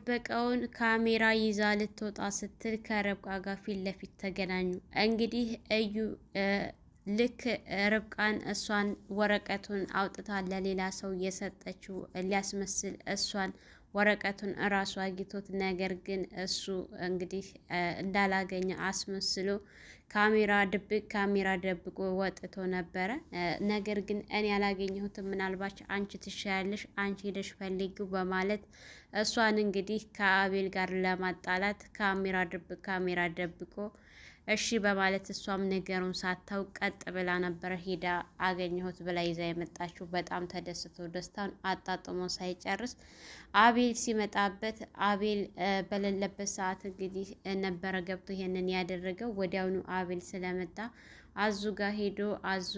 የተደበቀውን ካሜራ ይዛ ልትወጣ ስትል ከርብቃ ጋር ፊት ለፊት ተገናኙ። እንግዲህ እዩ ልክ ርብቃን እሷን ወረቀቱን አውጥታ ለሌላ ሰው እየሰጠችው ሊያስመስል እሷን ወረቀቱን እራሱ አግኝቶት፣ ነገር ግን እሱ እንግዲህ እንዳላገኘ አስመስሎ ካሜራ ድብቅ ካሜራ ደብቆ ወጥቶ ነበረ። ነገር ግን እኔ ያላገኘሁትም ምናልባች አንቺ ትሻያለሽ፣ አንቺ ሄደሽ ፈልጊው በማለት እሷን እንግዲህ ከአቤል ጋር ለማጣላት ካሜራ ድብቅ ካሜራ ደብቆ እሺ በማለት እሷም ነገሩን ሳታውቅ ቀጥ ብላ ነበረ ሄዳ አገኘሁት ብላ ይዛ የመጣችው። በጣም ተደስቶ ደስታውን አጣጥሞ ሳይጨርስ አቤል ሲመጣበት አቤል በሌለበት ሰዓት እንግዲህ ነበረ ገብቶ ይሄንን ያደረገው። ወዲያውኑ አቤል ስለመጣ አዙ ጋር ሄዶ አዙ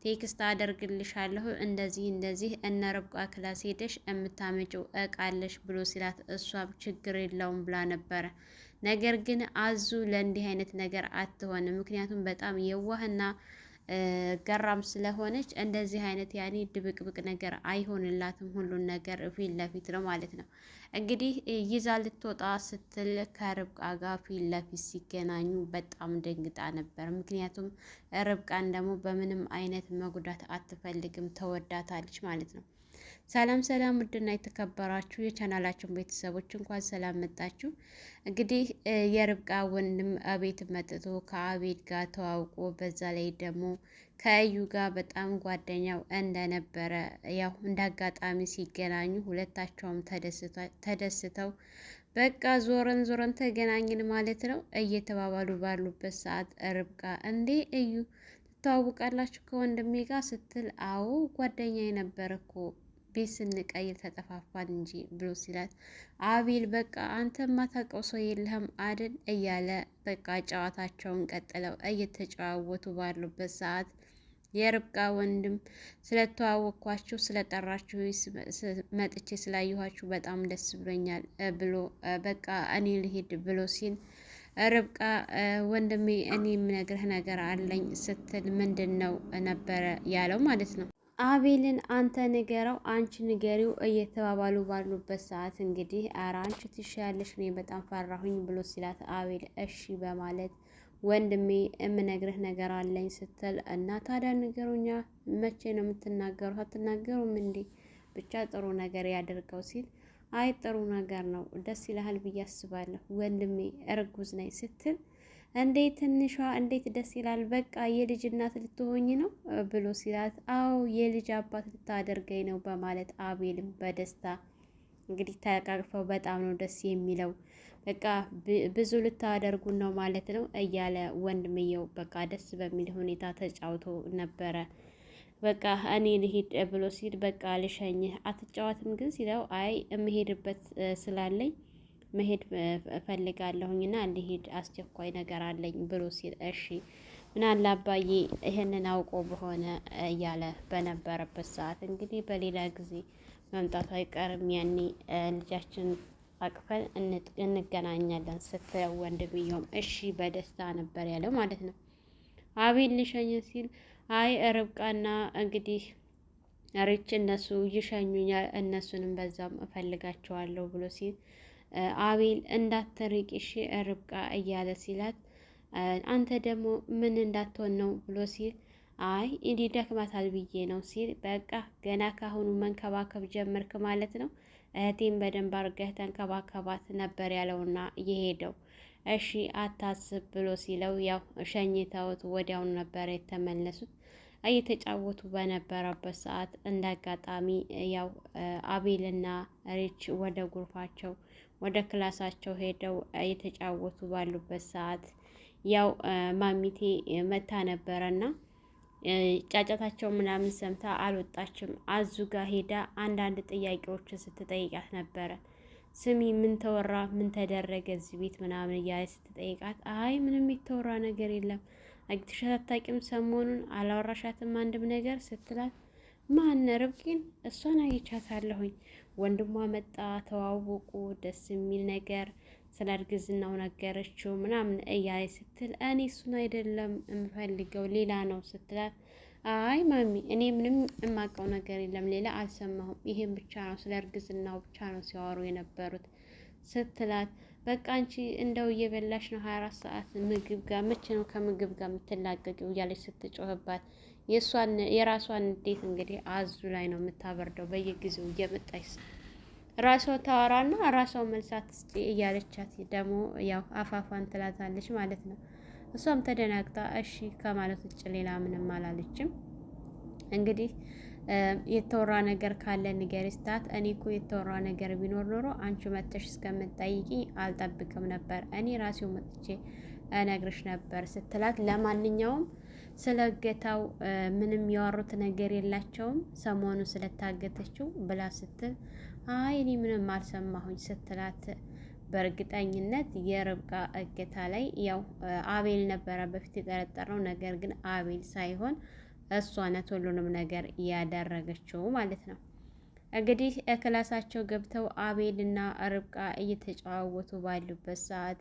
text አደርግልሻለሁ እንደዚህ እንደዚህ እነ ርብቃ class ሄደሽ የምታመጪው እቃ አለሽ ብሎ ሲላት እሷም ችግር የለውም ብላ ነበረ። ነገር ግን አዙ ለእንዲህ አይነት ነገር አትሆንም። ምክንያቱም በጣም የዋህና ገራም ስለሆነች እንደዚህ አይነት ያኔ ድብቅብቅ ነገር አይሆንላትም። ሁሉን ነገር ፊት ለፊት ነው ማለት ነው። እንግዲህ ይዛ ልትወጣ ስትል ከርብቃ ጋር ፊት ለፊት ሲገናኙ በጣም ደንግጣ ነበር። ምክንያቱም ርብቃን ደግሞ በምንም አይነት መጉዳት አትፈልግም፣ ተወዳታለች ማለት ነው። ሰላም ሰላም፣ ውድና የተከበራችሁ የቻናላችን ቤተሰቦች እንኳን ሰላም መጣችሁ። እንግዲህ የርብቃ ወንድም አቤት መጥቶ ከአቤል ጋር ተዋውቆ በዛ ላይ ደግሞ ከእዩ ጋር በጣም ጓደኛው እንደነበረ ያው እንዳጋጣሚ ሲገናኙ ሁለታቸውም ተደስተው በቃ ዞረን ዞረን ተገናኝን ማለት ነው እየተባባሉ ባሉበት ሰዓት ርብቃ እንዴ እዩ ትተዋውቃላችሁ ከወንድሜ ጋር ስትል፣ አዎ ጓደኛ የነበረ እኮ ቤት ስንቀይር ተጠፋፋን እንጂ ብሎ ሲላት፣ አቤል በቃ አንተ ማታውቀው ሰው የለህም አይደል እያለ በቃ ጨዋታቸውን ቀጥለው እየተጨዋወቱ ባሉበት ሰዓት የርብቃ ወንድም ስለተዋወቅኳችሁ ስለጠራችሁ መጥቼ ስላየኋችሁ በጣም ደስ ብሎኛል ብሎ በቃ እኔ ልሂድ ብሎ ሲል ርብቃ ወንድሜ እኔ የምነግርህ ነገር አለኝ ስትል ምንድን ነው ነበረ ያለው ማለት ነው። አቤልን አንተ ንገረው፣ አንቺ ንገሪው እየተባባሉ ባሉበት ሰዓት እንግዲህ ኧረ አንቺ ትሻያለሽ እኔ በጣም ፈራሁኝ ብሎ ሲላት አቤል እሺ በማለት ወንድሜ የምነግርህ ነገር አለኝ ስትል እና ታዲያ ንገሩኛ፣ መቼ ነው የምትናገሩት? አትናገሩም እንዴ? ብቻ ጥሩ ነገር ያደርገው ሲል አይ ጥሩ ነገር ነው ደስ ይልሃል ብዬ አስባለሁ ወንድሜ እርጉዝ ነኝ ስትል እንዴት ትንሿ እንዴት ደስ ይላል፣ በቃ የልጅ እናት ልትሆኝ ነው ብሎ ሲላት፣ አዎ የልጅ አባት ልታደርገኝ ነው በማለት አቤልም በደስታ እንግዲህ ተቃቅፈው በጣም ነው ደስ የሚለው። በቃ ብዙ ልታደርጉን ነው ማለት ነው እያለ ወንድምየው በቃ ደስ በሚል ሁኔታ ተጫውቶ ነበረ። በቃ እኔ ልሂድ ብሎ ሲል በቃ ልሸኝህ፣ አትጫወትም ግን ሲለው አይ የምሄድበት ስላለኝ መሄድ እፈልጋለሁኝና ልሂድ አስቸኳይ ነገር አለኝ ብሎ ሲል እሺ ምናለ አባዬ ይህንን አውቆ በሆነ እያለ በነበረበት ሰዓት እንግዲህ በሌላ ጊዜ መምጣቱ አይቀርም ያኔ ልጃችን አቅፈን እንገናኛለን ስትለው ወንድምየውም እሺ በደስታ ነበር ያለው ማለት ነው። አቤል ልሸኝ ሲል አይ ርብቃና እንግዲህ ሪች እነሱ ይሸኙኛል እነሱንም በዛም እፈልጋቸዋለሁ ብሎ ሲል አቤል እንዳትርቂ እሺ ርብቃ እያለ ሲላት፣ አንተ ደግሞ ምን እንዳትሆን ነው ብሎ ሲል አይ እንዲህ ደክማታል ብዬ ነው ሲል፣ በቃ ገና ካሁኑ መንከባከብ ጀመርክ ማለት ነው፣ እህቴን በደንብ አድርገህ ተንከባከባት ነበር ያለውና የሄደው። እሺ አታስብ ብሎ ሲለው ያው ሸኝተውት ወዲያውኑ ነበር የተመለሱት። እየተጫወቱ በነበረበት ሰዓት እንደ አጋጣሚ ያው አቤልና ሪች ወደ ጉርፋቸው ወደ ክላሳቸው ሄደው እየተጫወቱ ባሉበት ሰዓት ያው ማሚቴ መታ ነበረና ጫጫታቸው ምናምን ሰምታ አልወጣችም። አዙ ጋር ሄዳ አንዳንድ ጥያቄዎችን ስትጠይቃት ነበረ። ስሚ ምን ተወራ፣ ምን ተደረገ እዚህ ቤት ምናምን እያለ ስትጠይቃት፣ አይ ምንም የተወራ ነገር የለም አግኝተሻት አታውቂም፣ ሰሞኑን አላወራሻትም አንድም ነገር ስትላት፣ ማን ርብቃን? እሷን አይቻታለሁኝ። ወንድሟ መጣ፣ ተዋወቁ፣ ደስ የሚል ነገር ስለ እርግዝናው ነገረችው ምናምን እያለ ስትል፣ እኔ እሱን አይደለም የምፈልገው ሌላ ነው ስትላት፣ አይ ማሚ እኔ ምንም የማውቀው ነገር የለም ሌላ አልሰማሁም፣ ይሄን ብቻ ነው ስለ እርግዝናው ብቻ ነው ሲያወሩ የነበሩት ስትላት በቃ አንቺ እንደው እየበላሽ ነው 24 ሰዓት ምግብ ጋር መቼ ነው ከምግብ ጋር የምትላቀቂው? እያለች ስትጮህባት የእሷን የራሷን እንዴት እንግዲህ አዙ ላይ ነው የምታበርደው። በየጊዜው እየመጣች ራሷ ታወራና ራሷ መልሳት ስጪ እያለቻት ደግሞ ያው አፋፏን ትላታለች ማለት ነው። እሷም ተደናግጣ እሺ ከማለት ውጭ ሌላ ምንም አላለችም። እንግዲህ የተወራ ነገር ካለ ንገሪ ስታት፣ እኔ እኮ የተወራ ነገር ቢኖር ኖሮ አንቺ መጥተሽ እስከምትጠይቂኝ አልጠብቅም ነበር፣ እኔ ራሴው መጥቼ እነግርሽ ነበር ስትላት፣ ለማንኛውም ስለ እገታው ምንም ያወሩት ነገር የላቸውም ሰሞኑን ስለታገተችው ብላ ስትል፣ አይ እኔ ምንም አልሰማሁኝ ስትላት፣ በእርግጠኝነት የርብቃ እገታ ላይ ያው አቤል ነበረ በፊት የጠረጠረው፣ ነገር ግን አቤል ሳይሆን እሷ ናት ሁሉንም ነገር ያደረገችው ማለት ነው። እንግዲህ ክላሳቸው ገብተው አቤልና ርብቃ እየተጨዋወቱ ባሉበት ሰዓት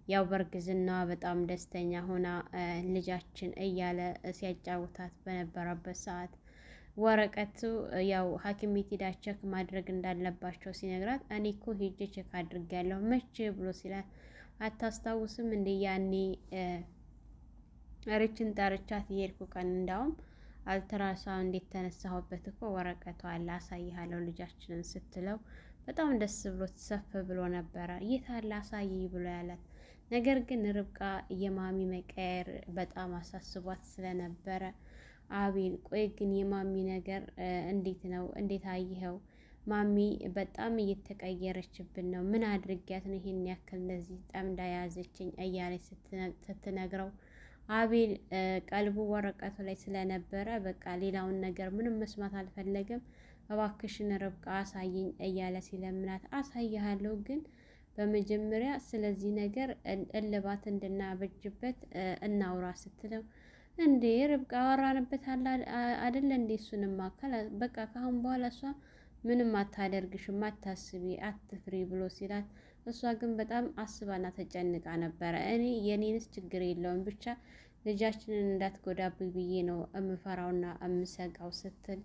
ያው በእርግዝና በጣም ደስተኛ ሆና ልጃችን እያለ ሲያጫውታት በነበረበት ሰዓት ወረቀቱ ያው ሐኪም ቤት ሄዳ check ማድረግ እንዳለባቸው ሲነግራት እኔ እኮ ሄጄ check አድርጌያለሁ መቼ ብሎ ሲላት አታስታውስም እንዴ ያኔ ርችን ጠርቻት የሄድኩ ቀን እንዳውም አልትራሳውንድ የተነሳሁበት እኮ ወረቀቱ አለ አሳይሃለሁ ልጃችንን ስትለው በጣም ደስ ብሎ ሰፍ ብሎ ነበረ። የት አለ አሳይኝ ብሎ ያላት። ነገር ግን ርብቃ የማሚ መቀየር በጣም አሳስቧት ስለነበረ አቤል ቆይ ግን የማሚ ነገር እንዴት ነው? እንዴት አየኸው? ማሚ በጣም እየተቀየረችብን ነው። ምን አድርጊያት ነው ይሄን ያክል እንደዚህ ጠምዳ ያዘችኝ? እያለች ስትነግረው አቤል ቀልቡ ወረቀቱ ላይ ስለነበረ በቃ ሌላውን ነገር ምንም መስማት አልፈለገም። እባክሽን ርብቃ አሳየኝ እያለ ሲለምናት አሳይሃለሁ፣ ግን በመጀመሪያ ስለዚህ ነገር እልባት እንድናበጅበት እናውራ ስትለው እንዴ ርብቃ አወራንበት አደለ እንዴ? እሱንማ በቃ ከአሁን በኋላ እሷ ምንም አታደርግሽም፣ አታስቢ፣ አትፍሪ ብሎ ሲላት እሷ ግን በጣም አስባና ተጨንቃ ነበረ። እኔ የኔንስ ችግር የለውም ብቻ ልጃችንን እንዳትጎዳብኝ ብዬ ነው እምፈራውና እምሰጋው ስትል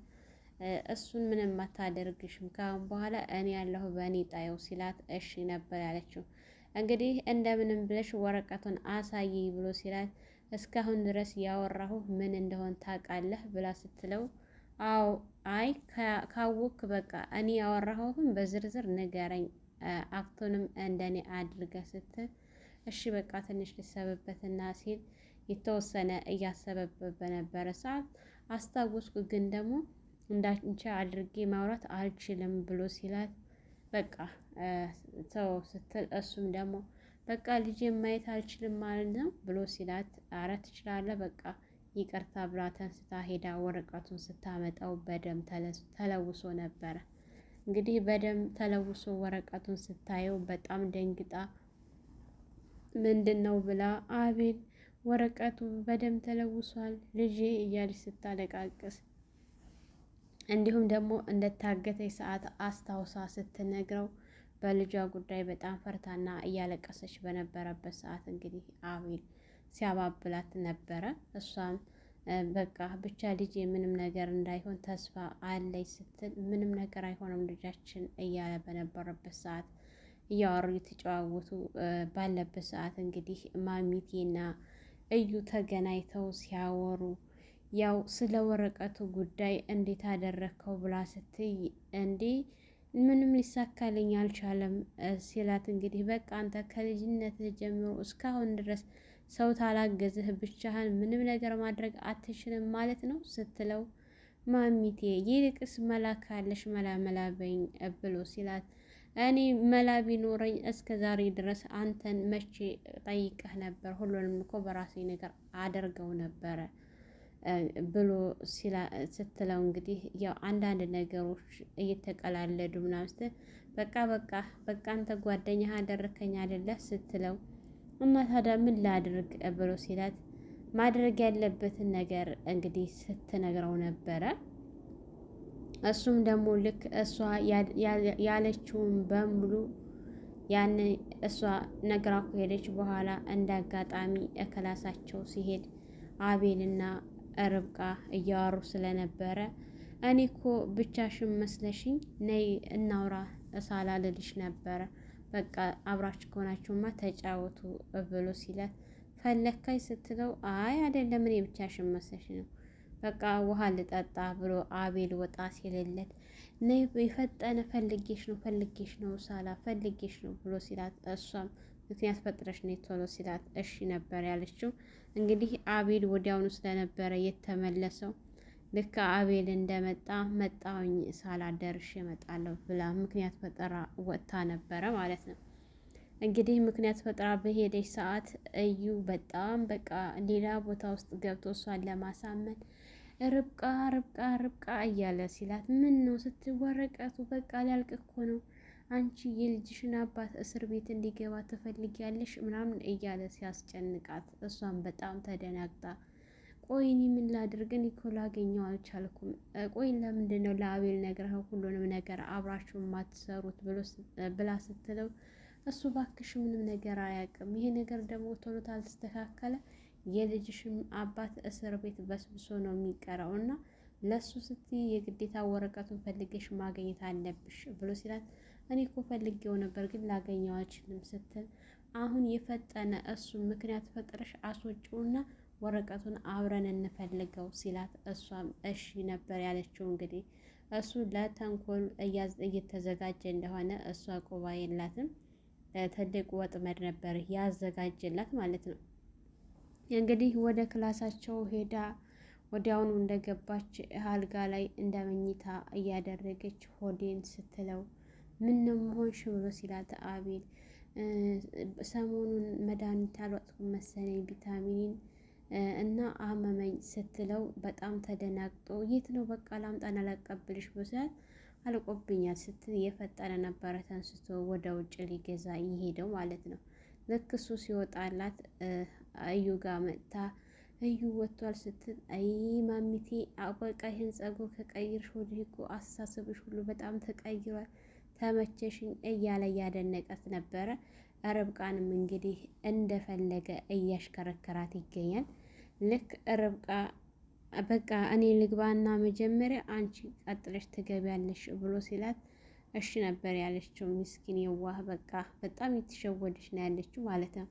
እሱን ምንም አታደርግሽም ከአሁን በኋላ እኔ ያለሁ በእኔ ጣየው ሲላት እሺ ነበር ያለችው። እንግዲህ እንደምንም ብለሽ ወረቀቱን አሳይ ብሎ ሲላት እስካሁን ድረስ ያወራሁ ምን እንደሆን ታውቃለህ ብላ ስትለው አዎ አይ ካወክ በቃ እኔ ያወራሁህም በዝርዝር ንገረኝ አክቱንም እንደኔ አድርገ ስትል እሺ በቃ ትንሽ ልሰብበትና ሲል የተወሰነ እያሰበበት በነበረ ሰዓት አስታወስኩ፣ ግን ደግሞ እንዳንቺ አድርጌ ማውራት አልችልም ብሎ ሲላት በቃ ተው ስትል እሱም ደግሞ በቃ ልጄ ማየት አልችልም ማለት ነው ብሎ ሲላት አረ ትችላለህ በቃ ይቅርታ ብላ ተንስታ ሄዳ ወረቀቱን ስታመጣው በደም ተለውሶ ነበረ። እንግዲህ በደም ተለውሶ ወረቀቱን ስታየው በጣም ደንግጣ ምንድን ነው ብላ አቤል ወረቀቱ በደም ተለውሷል ልጄ እያለች ስታለቃቅስ እንዲሁም ደግሞ እንደታገተች ሰዓት አስታውሳ ስትነግረው በልጇ ጉዳይ በጣም ፈርታና እያለቀሰች በነበረበት ሰዓት እንግዲህ አቤል ሲያባብላት ነበረ። እሷም በቃ ብቻ ልጄ ምንም ነገር እንዳይሆን ተስፋ አለኝ ስትል ምንም ነገር አይሆንም ልጃችን እያለ በነበረበት ሰዓት እያወሩ እየተጨዋወቱ ባለበት ሰዓት እንግዲህ ማሚቴና እዩ ተገናኝተው ሲያወሩ ያው ስለ ወረቀቱ ጉዳይ እንዴት አደረግከው ብላ ስትይ እንዴ ምንም ሊሳካልኝ አልቻለም ሲላት እንግዲህ በቃ አንተ ከልጅነት ጀምሮ እስካሁን ድረስ ሰው ታላገዝህ ብቻህን ምንም ነገር ማድረግ አትችልም ማለት ነው ስትለው ማሚቴ ይልቅስ መላ ካለሽ መላ መላ በይኝ ብሎ ሲላት እኔ መላ ቢኖረኝ እስከ ዛሬ ድረስ አንተን መቼ ጠይቀህ ነበር? ሁሉንም እኮ በራሴ ነገር አደርገው ነበረ ብሎ ስትለው እንግዲህ ያው አንዳንድ ነገሮች እየተቀላለዱ ምናምን ስትል በቃ በቃ በቃ አንተ ጓደኛህ አደረከኝ አይደለ ስትለው እና ታዲያ ምን ላድርግ ብሎ ሲላት ማድረግ ያለበትን ነገር እንግዲህ ስትነግረው ነበረ። እሱም ደግሞ ልክ እሷ ያለችውን በሙሉ ያን እሷ ነግራ ከሄደች በኋላ እንደ አጋጣሚ እክላሳቸው ሲሄድ አቤልና ርብቃ እያወሩ ስለነበረ እኔ እኮ ብቻሽን መስለሽኝ ነይ እናውራ እሳላልልሽ ነበረ። በቃ አብራችሁ ከሆናችሁማ ተጫወቱ ብሎ ሲላት ፈለካኝ ስትለው አይ አይደለም እኔ ብቻሽን መስለሽ ነው በቃ ውሃ ልጠጣ ብሎ አቤል ወጣ ሲልለት ነይ የፈጠነ ፈልጌሽ ነው ፈልጌሽ ነው ሳላ ፈልጌሽ ነው ብሎ ሲላት እሷም ምክንያት ፈጥረሽ ነይ ቶሎ ሲላት እሺ ነበር ያለችው። እንግዲህ አቤል ወዲያውኑ ስለነበረ የተመለሰው ልክ አቤል እንደመጣ መጣሁኝ ሳላ ደርሼ እመጣለሁ ብላ ምክንያት ፈጠራ ወጥታ ነበረ ማለት ነው። እንግዲህ ምክንያት ፈጥራ በሄደች ሰዓት እዩ በጣም በቃ ሌላ ቦታ ውስጥ ገብቶ እሷን ለማሳመን ርብቃ ርብቃ ርብቃ እያለ ሲላት፣ ምን ነው ስትወረቀቱ በቃ ሊያልቅ እኮ ነው፣ አንቺ የልጅሽን አባት እስር ቤት እንዲገባ ትፈልጊያለሽ ምናምን እያለ ሲያስጨንቃት፣ እሷን በጣም ተደናግጣ ቆይ እኔ ምን ላድርግ? እኔ እኮ ላገኘው አልቻልኩም። ቆይ ለምንድን ነው ለአቤል ነግረኸው ሁሉንም ነገር አብራችሁ የማትሰሩት ብላ ስትለው እሱ ባክሽ ምንም ነገር አያውቅም። ይሄ ነገር ደግሞ ቶሎ ታልተስተካከለ የልጅሽም አባት እስር ቤት በስብሶ ነው የሚቀረው እና ለሱ ስትይ የግዴታ ወረቀቱን ፈልገሽ ማግኘት አለብሽ ብሎ ሲላት እኔ እኮ ፈልጌው ነበር ግን ላገኘው አልችልም ስትል አሁን የፈጠነ እሱ ምክንያት ፈጥረሽ አስወጪውና ወረቀቱን አብረን እንፈልገው ሲላት እሷም እሺ ነበር ያለችው። እንግዲህ እሱ ለተንኮል እየተዘጋጀ እንደሆነ እሷ ቆባ የላትም። ትልቅ ወጥመድ ነበር ያዘጋጀላት ማለት ነው። እንግዲህ ወደ ክላሳቸው ሄዳ ወዲያውኑ እንደገባች አልጋ ላይ እንደ መኝታ እያደረገች ሆዴን ስትለው ምን ነው መሆንሽ ብሎ ሲላት አቤል ሰሞኑን መድኃኒት አልዋጥኩም መሰለኝ ቪታሚኒን እና አመመኝ ስትለው በጣም ተደናግጦ የት ነው በቃ ላምጣና ላቀብልሽ ብሎ ሲላት አልቆብኛል ስትል የፈጠነ ነበረ ተንስቶ ወደ ውጭ ሊገዛ ይሄደው ማለት ነው። ልክ እሱ ሲወጣላት እዩ ጋር መጥታ እዩ ወጥቷል ስትል አይ ማሚቴ በቃ ይህን ጸጉር ከቀይርሽ ወዲህ እኮ አስተሳሰብሽ ሁሉ በጣም ተቀይሯል፣ ተመቸሽኝ እያለ እያደነቀት ነበረ። ርብቃንም እንግዲህ እንደፈለገ እያሽከረከራት ይገኛል። ልክ ርብቃ በቃ እኔ ልግባና መጀመሪያ አንቺ ቀጥለሽ ትገቢያለሽ ብሎ ሲላት እሺ ነበር ያለችው። ምስኪን የዋህ በቃ በጣም የተሸወደች ነው ያለችው ማለት ነው።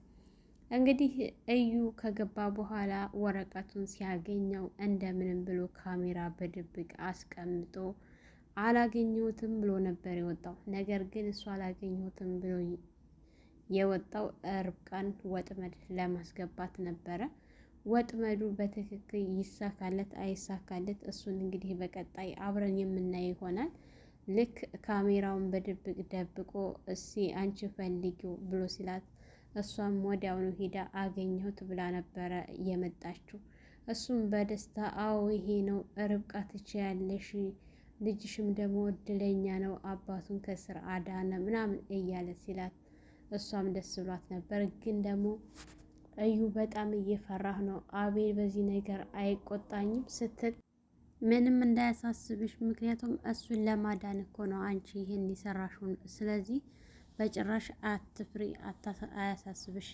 እንግዲህ እዩ ከገባ በኋላ ወረቀቱን ሲያገኘው እንደምንም ብሎ ካሜራ በድብቅ አስቀምጦ አላገኘሁትም ብሎ ነበር የወጣው። ነገር ግን እሱ አላገኘሁትም ብሎ የወጣው ርብቃን ወጥመድ ለማስገባት ነበረ። ወጥመዱ በትክክል ይሳካለት አይሳካለት፣ እሱን እንግዲህ በቀጣይ አብረን የምናየው ይሆናል። ልክ ካሜራውን በድብቅ ደብቆ እሲ አንቺ ፈልጊው ብሎ ሲላት እሷም ወዲያውኑ ሄዳ አገኘሁት ብላ ነበረ የመጣችው። እሱም በደስታ አዎ ይሄ ነው ርብቃ ትችያለሽ፣ ልጅሽም ደግሞ እድለኛ ነው አባቱን ከስር አዳነ ምናምን እያለ ሲላት እሷም ደስ ብሏት ነበር። ግን ደግሞ እዩ በጣም እየፈራህ ነው አቤል በዚህ ነገር አይቆጣኝም ስትል ምንም እንዳያሳስብሽ፣ ምክንያቱም እሱን ለማዳን እኮ ነው አንቺ ይህን የሰራሽውን። ስለዚህ በጭራሽ አትፍሪ፣ አያሳስብሽ፣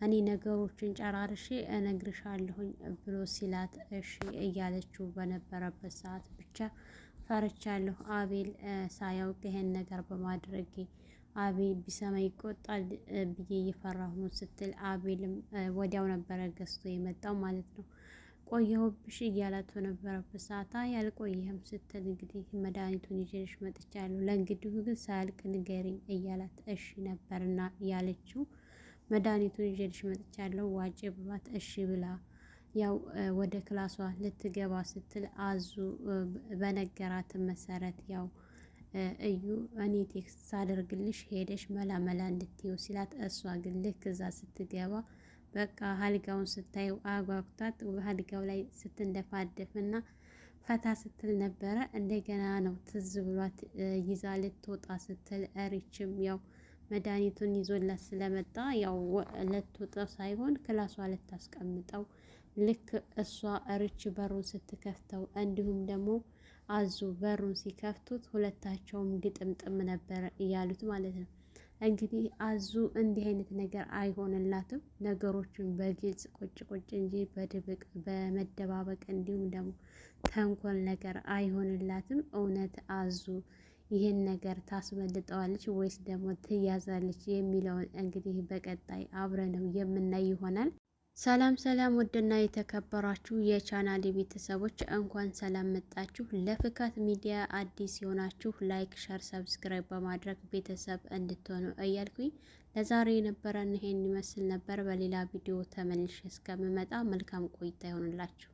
እኔ ነገሮችን ጨራርሼ እነግርሻለሁኝ ብሎ ሲላት እሺ እያለችው በነበረበት ሰዓት ብቻ ፈርቻለሁ፣ አቤል ሳያውቅ ይሄን ነገር በማድረጌ አቤል ቢሰማ ይቆጣል ብዬ እየፈራሁ ነው ስትል አቤልም ወዲያው ነበረ ገዝቶ የመጣው ማለት ነው። ቆየሁብሽ እያላት በነበረበት ሰዓት አይ አልቆየህም ስትል እንግዲህ መድኃኒቱን ይዤልሽ መጥቻለሁ፣ ለእንግዲሁ ግን ሳያልቅ ንገሪኝ እያላት እሺ ነበርና ያለችው። መድኃኒቱን ይዤልሽ መጥቻለሁ ዋጭ ብሏት እሺ ብላ ያው ወደ ክላሷ ልትገባ ስትል አዙ በነገራት መሰረት ያው እዩ እኔ text ሳደርግልሽ ሄደሽ መላ መላ እንድትይው ሲላት፣ እሷ ግን ልክ እዛ ስትገባ በቃ አልጋውን ስታየው አጓጉታት አልጋው ላይ ስትንደፋደፍ እና ፈታ ስትል ነበረ። እንደገና ነው ትዝ ብሏት ይዛ ልትወጣ ስትል እሪችም ያው መድኃኒቱን ይዞላት ስለመጣ ያው ልትወጣ ሳይሆን ክላሷ ልታስቀምጠው ልክ እሷ እርች በሩን ስትከፍተው እንዲሁም ደግሞ አዙ በሩን ሲከፍቱት ሁለታቸውም ግጥምጥም ነበር እያሉት ማለት ነው። እንግዲህ አዙ እንዲህ አይነት ነገር አይሆንላትም። ነገሮችን በግልጽ ቁጭ ቁጭ እንጂ በድብቅ በመደባበቅ እንዲሁም ደግሞ ተንኮል ነገር አይሆንላትም። እውነት አዙ ይህን ነገር ታስመልጠዋለች ወይስ ደግሞ ትያዛለች የሚለውን እንግዲህ በቀጣይ አብረነው የምናይ ይሆናል። ሰላም ሰላም፣ ውድና የተከበራችሁ የቻናል ቤተሰቦች እንኳን ሰላም መጣችሁ። ለፍካት ሚዲያ አዲስ የሆናችሁ like፣ share፣ subscribe በማድረግ ቤተሰብ እንድትሆኑ እያልኩኝ ለዛሬ የነበረን ይሄን ይመስል ነበር። በሌላ ቪዲዮ ተመልሼ እስከምመጣ መልካም ቆይታ ይሆንላችሁ።